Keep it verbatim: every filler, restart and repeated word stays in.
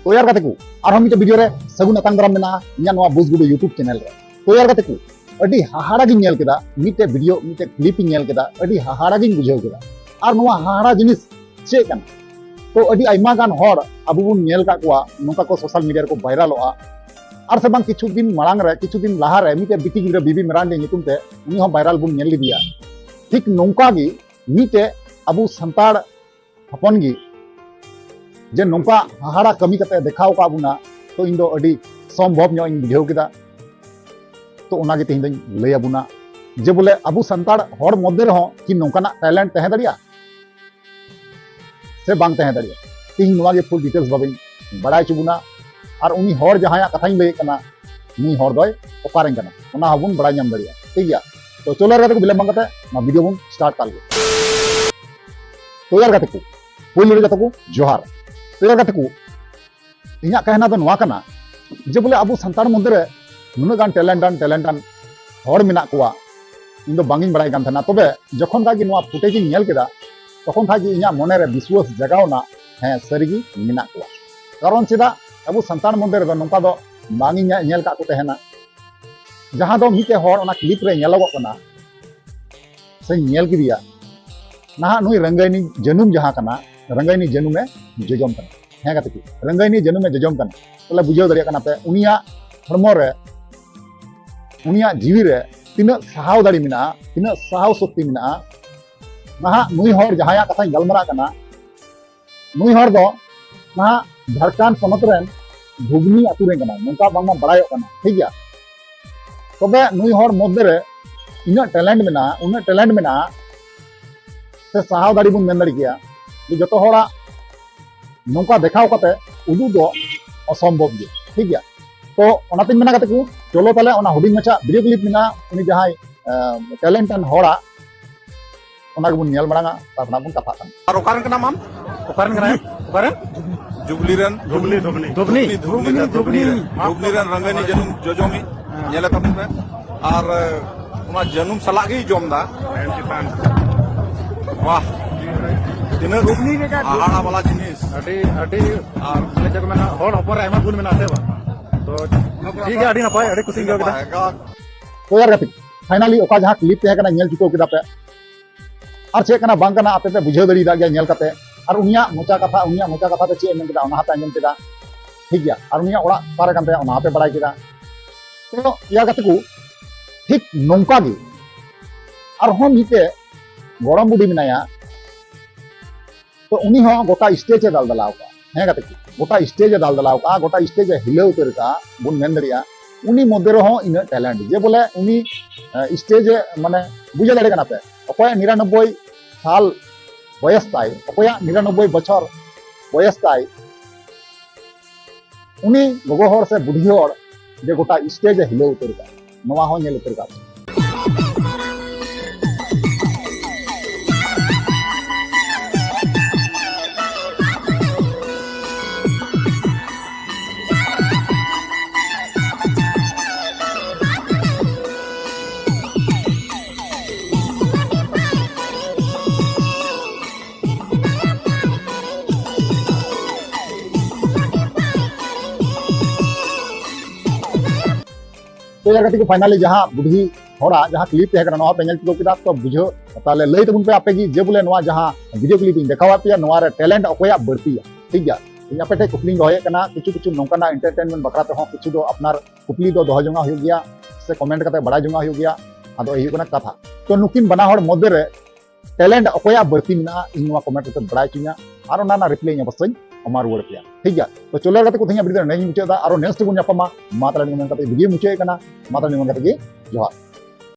ᱛᱚ ᱭᱟᱨ ᱜᱟᱛᱮ ᱠᱚ, ᱟᱨᱦᱚᱸ ᱢᱤᱫᱴᱮᱱ ᱵᱷᱤᱰᱤᱭᱳ ᱨᱮ ᱥᱟᱹᱜᱩᱱ ᱟᱛᱟᱝ ᱫᱟᱨᱟᱢ ᱢᱮᱱᱟᱜᱼᱟ ᱤᱧᱟᱹᱜ ᱱᱚᱣᱟ ᱵᱩᱡᱽ ᱜᱩᱰᱩ YouTube ᱪᱮᱱᱮᱞ ᱨᱮ᱾ ᱛᱚ ᱭᱟᱨ ᱜᱟᱛᱮ ᱠᱚ, ᱟᱹᱰᱤ ᱦᱟᱦᱟᱲᱟ ᱜᱤᱧ ᱧᱮᱞ ᱠᱮᱫᱟ, ᱢᱤᱫᱴᱮᱡ ᱵᱷᱤᱰᱤᱭᱳ, ᱢᱤᱫᱴᱮᱡ ᱠᱞᱤᱯ ᱤᱧ ᱧᱮᱞ ᱠᱮᱫᱟ, ᱟᱹᱰᱤ ᱦᱟᱦᱟᱲᱟ ᱜᱤᱧ ᱵᱩᱡᱷᱟᱹᱣ ᱠᱮᱫᱟ᱾ ᱟᱨ ᱱᱚᱣᱟ ᱦᱟᱦᱟᱲᱟ ᱡᱤᱱᱤᱥ ᱪᱮᱫ ᱠᱟᱱᱟ? ᱛᱚ ᱟᱹᱰᱤ ᱟᱭᱢᱟ ᱜᱟᱱ ᱦᱚᱲ ᱟᱵᱚ ᱵᱚᱱ ᱧᱮᱞ ᱠᱟᱜ ᱠᱚᱣᱟ ᱱᱚᱝᱠᱟ ᱠᱚ ᱥᱳᱥᱟᱞ ᱢᱤᱰᱤᱭᱟ ᱨᱮᱠᱚ ᱵᱷᱟᱭᱨᱟᱞᱚᱜᱼᱟ᱾ ᱟᱨ ᱥᱮ ᱵᱟᱝ ᱠᱤᱪᱷᱩ ᱫᱤᱱ ᱢᱟᱲᱟᱝ ᱨᱮ, ᱠᱤᱪᱷᱩ ᱫᱤᱱ ᱞᱟᱦᱟ ᱨᱮ ᱢᱤᱫᱴᱮᱡ ᱵᱤᱴᱤ ᱜᱤᱫᱽᱨᱟᱹ ᱵᱤᱵᱤ ᱢᱟᱨᱟᱱᱰᱤ ᱧᱩᱛᱩᱢ ᱛᱮ, ᱩᱱᱤ ᱦᱚᱸ ᱵᱷᱟᱭᱨᱟᱞ ᱵᱚᱱ ᱧᱮᱞ ᱞᱮᱫᱮᱭᱟ᱾ ᱴᱷᱤᱠ ᱱᱚᱝᱠᱟ ᱜᱮ ᱢᱤᱫᱴᱮᱡ ᱟᱵᱚ ᱥᱟᱱᱛᱟᱲ ᱦᱚᱯᱚᱱ ᱜᱮ ᱡᱮ ᱱᱚᱝᱠᱟ ᱦᱟᱦᱟᱲᱟ ᱠᱟᱹᱢᱤ ᱠᱟᱛᱮ ᱫᱮᱠᱷᱟᱣ ᱟᱠᱟᱫ ᱵᱚᱱᱟ, ᱛᱚ ᱤᱧ ᱫᱚ ᱟᱹᱰᱤ ᱥᱚᱢᱵᱷᱚᱵ ᱧᱚᱜ ᱤᱧ ᱵᱩᱡᱷᱟᱹᱣ ᱠᱮᱫᱟ᱾ ᱛᱚ ᱚᱱᱟᱜᱮ ᱛᱮᱦᱮᱧ ᱫᱚᱧ ᱞᱟᱹᱭ ᱟᱵᱚᱱᱟ ᱡᱮ ᱵᱚᱞᱮ ᱟᱵᱚ ᱥᱟᱱᱛᱟᱲ ᱦᱚᱲ ᱢᱚᱫᱽᱫᱷᱮ ᱨᱮᱦᱚᱸ ᱠᱤ ᱱᱚᱝᱠᱟᱱᱟᱜ ᱴᱮᱞᱮᱱᱴ ᱛᱟᱦᱮᱸ ᱫᱟᱲᱮᱭᱟᱜᱼᱟ ᱥᱮ ᱵᱟᱝ ᱛᱟᱦᱮᱸ ᱫᱟᱲᱮᱭᱟᱜᱼᱟ᱾ ᱛᱮᱦᱮᱧ ᱱᱚᱣᱟ ᱜᱮ ᱯᱷᱩᱞ ᱰᱤᱴᱮᱞᱥ ᱵᱷᱟᱵᱮᱧ ᱵᱟᱲᱟᱭ ᱦᱚᱪᱚ ᱵᱚᱱᱟ᱾ ᱟᱨ ᱩᱱᱤ ᱦᱚᱲ ᱡᱟᱦᱟᱸᱭᱟᱜ ᱠᱟᱛᱷᱟᱧ ᱞᱟᱹᱭᱮᱫ ᱠᱟᱱᱟ, ᱱᱩᱭ ᱦᱚᱲ ᱫᱚᱭ ᱚᱠᱟᱨᱮᱱ ᱠᱟᱱᱟ, ᱚᱱᱟ ᱦᱚᱸᱵᱚᱱ ᱵᱟᱲᱟᱭ ᱧᱟᱢ ᱫᱟᱲᱮᱭᱟᱜᱼᱟ᱾ ᱴᱷᱤᱠ ᱜᱮᱭᱟ, ᱛᱚ ᱪᱚᱞᱚ ᱟᱨ ᱜᱟᱛᱮ ᱠᱚ, ᱵᱤᱞᱚᱢ ᱵᱟᱝ ᱠᱟᱛᱮ ᱱᱚᱣᱟ ᱵᱷᱤᱰᱤᱭᱳ ᱵᱚᱱ ᱥᱴᱟᱨᱴ ᱠᱟᱜ ᱞᱮᱜᱮ᱾ ᱛᱚ ᱭᱟᱨ ᱜᱟᱛᱮ ᱠᱚ, ᱯᱳᱭᱞᱳ ᱨᱮ ᱡᱚᱛᱚ ᱠᱚ ᱡᱚᱦᱟᱨ᱾ ᱛᱚ ᱭᱟᱨ ᱜᱟᱛᱮ ᱠᱚ, ᱤᱧᱟᱹᱜ ᱠᱟᱦᱱᱟ ᱫᱚ ᱱᱚᱣᱟ ᱠᱟᱱᱟ ᱡᱮ ᱵᱚᱞᱮ ᱟᱵᱚ ᱥᱟᱱᱛᱟᱲ ᱢᱚᱫᱽᱫᱷᱮ ᱨᱮ ᱱᱩᱱᱟᱹᱜ ᱜᱟᱱ ᱴᱮᱞᱮᱱᱴᱟᱱ, ᱴᱮᱞᱮᱱᱴᱟᱱ ᱦᱚᱲ ᱢᱮᱱᱟᱜ ᱠᱚᱣᱟ, ᱤᱧ ᱫᱚ ᱵᱟᱝ ᱤᱧ ᱵᱟᱲᱟᱭ ᱠᱟᱱ ᱛᱟᱦᱮᱱᱟ᱾ ᱛᱚᱵᱮ ᱡᱚᱠᱷᱚᱱ ᱠᱷᱟᱡ ᱜᱮ ᱱᱚᱣᱟ ᱯᱷᱩᱴᱮᱡᱽ ᱤᱧ ᱧᱮᱞ ᱠᱮᱫᱟ, ᱛᱚᱠᱷᱚᱱ ᱠᱷᱟᱡ ᱜᱮ ᱤᱧᱟᱹᱜ ᱢᱚᱱᱮ ᱨᱮ ᱵᱤᱥᱣᱟᱥ ᱡᱟᱜᱟᱣ ᱮᱱᱟ, ᱦᱮᱸ, ᱥᱟᱹᱨᱤ ᱜᱮ ᱢᱮᱱᱟᱜ ᱠᱚᱣᱟ᱾ ᱠᱟᱨᱚᱱ ᱪᱮᱫᱟᱜ? ᱟᱵᱚ ᱥᱟᱱᱛᱟᱲ ᱢᱚᱫᱽᱫᱷᱮ ᱨᱮᱫᱚ ᱱᱚᱝᱠᱟ ᱫᱚ ᱵᱟᱝ ᱤᱧ ᱧᱮ-, ᱧᱮᱞ ᱠᱟᱜ ᱠᱚ ᱛᱟᱦᱮᱱᱟ᱾ ᱡᱟᱦᱟᱸ ᱫᱚ ᱢᱤᱫᱴᱮᱡ ᱦᱚᱲ ᱚᱱᱟ ᱠᱞᱤᱯ ᱨᱮ ᱧᱮᱞᱚᱜᱚᱜ ᱠᱟᱱᱟ, ᱥᱮᱧ ᱧᱮᱞ ᱠᱮᱫᱮᱭᱟ, ᱱᱟᱦᱟᱜ ᱱᱩᱭ ᱨᱟᱝᱜᱟᱭᱱᱤ ᱡᱟᱹᱱᱩᱢ ᱡᱟᱦᱟᱸ ᱠᱟᱱᱟ, ᱨᱟᱝᱜᱟᱭᱱᱤ ᱡᱟᱹᱱᱩᱢᱮ ᱡᱚᱡᱚᱢ ᱠᱟᱱᱟ᱾ ᱦᱮᱸ ᱜᱟᱛᱮ ᱠᱚ, ᱨᱟᱝᱜᱟᱭᱱᱤ ᱡᱟᱹᱱᱩᱢᱮ ᱡᱚᱡᱚᱢ ᱠᱟᱱᱟ᱾ ᱛᱟᱦᱞᱮ ᱵᱩᱡᱷᱟᱹᱣ ᱫᱟᱲᱮᱭᱟᱜ ᱠᱟᱱᱟ ᱯᱮ, ᱩᱱᱤᱭᱟᱜ ᱦᱚᱲᱢᱚ ᱨᱮ, ᱩᱱᱤᱭᱟᱜ ᱡᱤᱣᱤ ᱨᱮ ᱛᱤᱱᱟᱹᱜ ᱥᱟᱦᱟᱣ ᱫᱟᱲᱮ ᱢᱮᱱᱟᱜᱼᱟ, ᱛᱤᱱᱟᱹᱜ ᱥᱟᱦᱟᱣ ᱥᱚᱠᱛᱤ ᱢᱮᱱᱟᱜᱼᱟ᱾ ᱱᱟᱦᱟᱜ ᱱᱩᱭ ᱦᱚᱲ ᱡᱟᱦᱟᱸᱭᱟᱜ ᱠᱟᱛᱷᱟᱧ ᱜᱟᱞᱢᱟᱨᱟᱜ ᱠᱟᱱᱟ, ᱱᱩᱭ ᱦᱚᱲ ᱫᱚ ᱱᱟᱦᱟᱜ ᱡᱷᱟᱲᱠᱷᱚᱸᱰ ᱯᱚᱱᱚᱛ ᱨᱮᱱ ᱵᱷᱩᱵᱽᱱᱤ ᱟᱛᱳ ᱨᱮᱱ ᱠᱟᱱᱟᱭ, ᱱᱚᱝᱠᱟ ᱵᱟᱝᱢᱟ ᱵᱟᱲᱟᱭᱚᱜ ᱠᱟᱱᱟ, ᱴᱷᱤᱠ ᱜᱮᱭᱟ᱾ ᱛᱚᱵᱮ ᱱᱩᱭ ᱦᱚᱲ ᱢᱚᱫᱽᱫᱷᱮ ᱨᱮ ᱤᱱᱟᱹᱜ ᱴᱮᱞᱮᱱᱴ ᱢᱮᱱᱟᱜᱼᱟ, ᱩᱱᱟᱹᱜ ᱴᱮᱞᱮᱱᱴ ᱢᱮᱱᱟᱜᱼᱟ, ᱥᱮ ᱥᱟᱦᱟᱣ ᱫᱟᱲᱮ ᱵᱚᱱ ᱢᱮᱱ ᱫᱟᱲᱮ ᱠᱮᱭᱟ, ᱡᱮ ᱡᱚᱛᱚ ᱦᱚᱲᱟᱜ ᱱᱚᱝᱠᱟ ᱫᱮᱠᱷᱟᱣ ᱠᱟᱛᱮ ᱩᱫᱩᱜ ᱫᱚ ᱚᱥᱚᱢᱵᱷᱚᱵ ᱜᱮ, ᱴᱷᱤᱠ ᱜᱮᱭᱟ᱾ ᱛᱚ ᱚᱱᱟᱛᱤᱧ ᱢᱮᱱᱟ ᱜᱟᱛᱮ ᱠᱚ, ᱪᱚᱞᱚ ᱛᱟᱦᱞᱮ ᱚᱱᱟ ᱦᱩᱰᱤᱧ ᱢᱟᱪᱷᱟ ᱵᱷᱤᱰᱤᱭᱳ ᱠᱞᱤᱯ ᱢᱮᱱᱟᱜᱼᱟ, ᱩᱱᱤ ᱡᱟᱦᱟᱸᱭ ᱴᱮᱞᱮᱱᱴ ᱟᱱ ᱦᱚᱲᱟᱜ, ᱚᱱᱟ ᱜᱮᱵᱚᱱ ᱧᱮᱞ ᱢᱟᱲᱟᱝᱟ, ᱛᱟᱨᱯᱚᱨ ᱱᱟᱜ ᱵᱚᱱ ᱠᱟᱛᱷᱟᱜ ᱠᱟᱱᱟ᱾ ᱟᱨ ᱚᱠᱟᱨᱮᱱ ᱠᱟᱱᱟᱢ ᱟᱢ? ᱚᱠᱟᱨᱮᱱ ᱠᱟᱱᱟᱭ? ᱚᱠᱟᱨᱮᱱ? ᱡᱩᱵᱽᱞᱤ ᱨᱮᱱ? ᱫᱷᱩᱵᱽᱱᱤ, ᱫᱷᱩᱵᱽᱱᱤ, ᱫᱷᱩᱵᱽᱱᱤ, ᱫᱷᱩᱵᱽᱱᱤ᱾ ᱫᱷᱩᱵᱽᱱᱤ ᱨᱮᱱ ᱨᱟᱝᱜᱟᱭᱱᱤ ᱡᱟᱹᱱᱩᱢ ᱡᱚᱡᱚᱢᱤᱡ᱾ ᱧᱮᱞᱮ ᱛᱟᱵᱚᱱ ᱯᱮ᱾ ᱟᱨ, ᱮ, ᱚᱱᱟ ᱡᱟᱹᱱᱩᱢ ᱥᱟᱞᱟᱜ ᱜᱮᱭ ᱡᱚᱢ ᱫᱟ᱾ ᱮᱢ ᱪᱮᱛᱟᱱ᱾ ᱣᱟᱦ᱾ ᱛᱤᱱᱟᱹᱜ ᱦᱟᱦᱟᱲᱟ ᱵᱟᱞᱟ ᱡᱤᱱᱤᱥ᱾ ᱟᱹᱰᱤ ᱟᱹᱰᱤ ᱟᱨ ᱪᱮᱫ ᱠᱚ ᱢᱮᱱᱟ, ᱦᱚᱲ ᱦᱚᱯᱚᱱ ᱨᱮ ᱟᱭᱢᱟ ᱜᱩᱱ ᱢᱮᱱᱟᱜᱼᱟ ᱥᱮ ᱵᱟᱝ? ᱛᱚ ᱴᱷᱤᱠ ᱜᱮᱭᱟ, ᱟᱹᱰᱤ ᱱᱟᱯᱟᱭ, ᱟᱹᱰᱤ ᱠᱩᱥᱤᱧ ᱟᱹᱭᱠᱟᱹᱣ ᱠᱮᱫᱟ᱾ ᱛᱚ ᱭᱟᱨ ᱜᱟᱛᱮ ᱠᱚ, finally ᱚᱠᱟ ᱡᱟᱦᱟᱸ clip ᱛᱟᱦᱮᱸ ᱠᱟᱱᱟ, ᱧᱮᱞ ᱪᱩᱠᱟᱹᱣ ᱠᱮᱫᱟ ᱯᱮ᱾ ᱟᱨ ᱪᱮᱫ ᱠᱟᱱᱟ ᱵᱟᱝ ᱠᱟᱱᱟ ᱟᱯᱮ ᱯᱮ ᱵᱩᱡᱷᱟᱹᱣ ᱫᱟᱲᱮᱭᱟᱫᱟ ᱜᱮᱭᱟ ᱧᱮᱞ ᱠᱟᱛᱮ᱾ ᱟᱨ ᱩᱱᱤᱭᱟᱜ ᱢᱚᱪᱟ ᱠᱟᱛᱷᱟ, ᱩᱱᱤᱭᱟᱜ ᱢᱚᱪᱟ ᱠᱟᱛᱷᱟ ᱛᱮ ᱪᱮᱫ ᱮ ᱢᱮᱱ ᱠᱮᱫᱟ, ᱚᱱᱟ ᱦᱚᱸᱯᱮ ᱟᱸᱡᱚᱢ ᱠᱮᱫᱟ᱾ ᱴᱷᱤᱠ ᱜᱮᱭᱟ, ᱟᱨ ᱩᱱᱤᱭᱟᱜ ᱚᱲᱟᱜ ᱚᱠᱟᱨᱮ ᱠᱟᱱ ᱛᱟᱭᱟ, ᱚᱱᱟ ᱦᱚᱸᱯᱮ ᱵᱟᱲᱟᱭ ᱠᱮᱫᱟ᱾ ᱛᱚ ᱭᱟᱨ ᱜᱟᱛᱮ ᱠᱚ, ᱴᱷᱤᱠ ᱱᱚᱝᱠᱟ ᱜᱮ ᱟᱨᱦᱚᱸ ᱢᱤᱫᱴᱮᱡ ᱜᱚᱲᱚᱢ ᱵᱩᱰᱷᱤ ᱢᱮᱱᱟᱭᱟ᱾ ᱛᱚ ᱩᱱᱤ ᱦᱚᱸ ᱜᱚᱴᱟ stage ᱮ ᱫᱟᱞᱫᱟᱞᱟᱣ ᱠᱟᱜᱼᱟ᱾ ᱦᱮᱸ ᱜᱟᱛᱮ ᱠᱚ, ᱜᱚᱴᱟ stage ᱮ ᱫᱟᱞᱫᱟᱞᱟᱣ ᱠᱟᱜᱼᱟ, ᱜᱚᱴᱟ stage ᱮ ᱦᱤᱞᱟᱹᱣ ᱩᱛᱟᱹᱨ ᱠᱟᱜᱼᱟ, ᱵᱚᱱ ᱢᱮᱱ ᱫᱟᱲᱮᱭᱟᱜᱼᱟ᱾ ᱩᱱᱤ ᱢᱚᱫᱽᱫᱷᱮ ᱨᱮᱦᱚᱸ ᱤᱱᱟᱹᱜ talent ᱡᱮ ᱵᱚᱞᱮ ᱩᱱᱤ stage ᱮ, ᱢᱟᱱᱮ, ᱵᱩᱡᱷᱟᱹᱣ ᱫᱟᱲᱮᱭᱟᱜ ᱠᱟᱱᱟ ᱯᱮ, ᱚᱠᱚᱭᱟᱜ ᱱᱤᱨᱟᱱᱚᱵᱵᱳᱭ ᱥᱟᱞ ᱵᱚᱭᱮᱥ ᱛᱟᱭ, ᱚᱠᱚᱭᱟᱜ ᱱᱤᱨᱟᱱᱚᱵᱵᱳᱭ ᱵᱚᱪᱷᱚᱨ ᱵᱚᱭᱮᱥ ᱛᱟᱭ, ᱩᱱᱤ ᱜᱚᱜᱚ ᱦᱚᱲ ᱥᱮ ᱵᱩᱰᱷᱤ ᱦᱚᱲ ᱡᱮ ᱜᱚᱴᱟ stage ᱮ ᱦᱤᱞᱟᱹᱣ ᱩᱛᱟᱹᱨ ᱠᱟᱜᱼᱟ, ᱱᱚᱣᱟ ᱦᱚᱸ ᱧᱮᱞ ᱩᱛᱟᱹᱨ ᱠᱟᱜ ᱯᱮ᱾ ᱛᱚ ᱭᱟᱨ ᱜᱟᱛᱮ ᱠᱚ, finally ᱡᱟᱦᱟᱸ ᱵᱩᱰᱷᱤ ᱦᱚᱲᱟᱜ ᱡᱟᱦᱟᱸ clip ᱛᱟᱦᱮᱸ ᱠᱟᱱᱟ, ᱱᱚᱣᱟ ᱯᱮ ᱧᱮᱞ ᱪᱩᱠᱟᱹᱣ ᱠᱮᱫᱟ᱾ ᱛᱚ ᱵᱩᱡᱷᱟᱹᱣ ᱛᱟᱦᱞᱮ ᱞᱟᱹᱭ ᱛᱟᱵᱚᱱ ᱯᱮ ᱟᱯᱮ ᱜᱮ ᱡᱮ ᱵᱚᱞᱮ ᱱᱚᱣᱟ ᱡᱟᱦᱟᱸ video clip ᱤᱧ ᱫᱮᱠᱷᱟᱣᱟᱫ ᱯᱮᱭᱟ, ᱱᱚᱣᱟ ᱨᱮ talent ᱚᱠᱚᱭᱟᱜ ᱵᱟᱹᱲᱛᱤᱭᱟ? ᱴᱷᱤᱠ ᱜᱮᱭᱟ, ᱤᱧ ᱟᱯᱮ ᱴᱷᱮᱱ ᱠᱩᱠᱞᱤᱧ ᱫᱚᱦᱚᱭᱮᱫ ᱠᱟᱱᱟ, ᱠᱤᱪᱷᱩ ᱠᱤᱪᱷᱩ ᱱᱚᱝᱠᱟᱱᱟᱜ entertainment ᱵᱟᱠᱷᱨᱟ ᱛᱮᱦᱚᱸ ᱠᱤᱪᱷᱩ ᱫᱚ ᱟᱯᱱᱟᱨ ᱠᱩᱠᱞᱤ ᱫᱚ ᱫᱚᱦᱚ ᱡᱚᱝᱟᱜ ᱦᱩᱭᱩᱜ ᱜᱮᱭᱟ ᱥᱮ comment ᱠᱟᱛᱮ ᱵᱟᱲᱟᱭ ᱡᱚᱝᱟᱜ ᱦᱩᱭᱩᱜ ᱜᱮᱭᱟ᱾ ᱟᱫᱚ ᱦᱩᱭᱩᱜ ᱠᱟᱱᱟ ᱠᱟᱛᱷᱟ, ᱛᱚ ᱱᱩᱠᱤᱱ ᱵᱟᱱᱟ ᱦᱚᱲ ᱢᱚᱫᱽᱫᱷᱮ ᱨᱮ talent ᱚᱠᱚᱭᱟᱜ ᱵᱟᱹᱲᱛᱤ ᱢᱮᱱᱟᱜᱼᱟ, ᱤᱧ ᱱᱚᱣᱟ comment ᱠᱟᱛᱮ ᱵᱟᱲᱟᱭ ᱦᱚᱪᱚᱧᱟ, ᱟᱨ ᱚᱱᱟ ᱨᱮᱱᱟᱜ reply ᱤᱧ ᱚᱵᱚᱥᱥᱳᱭ ᱮᱢᱟ ᱨᱩᱣᱟᱹᱲ ᱯᱮᱭᱟ᱾ ᱴᱷᱤᱠ ᱜᱮᱭᱟ, ᱛᱚ ᱪᱚᱞᱚ ᱜᱟᱛᱮ ᱠᱚ, ᱛᱮᱦᱮᱧᱟᱜ video ᱫᱚ ᱱᱚᱸᱰᱮ ᱜᱤᱧ ᱢᱩᱪᱟᱹᱫ ᱮᱫᱟ᱾ ᱟᱨᱚ next ᱵᱚᱱ ᱧᱟᱯᱟᱢᱟ᱾ ᱢᱟ ᱛᱟᱦᱞᱮ ᱱᱤᱭᱟᱹ ᱢᱮᱱ ᱠᱟᱛᱮ video ᱢᱩᱪᱟᱹᱫ ᱠᱟᱱᱟ᱾ ᱢᱟ ᱛᱟᱦᱞᱮ ᱱᱤᱭᱟᱹ ᱢᱮᱱ ᱠᱟᱛᱮ ᱜᱮ ᱡᱚᱦᱟᱨ᱾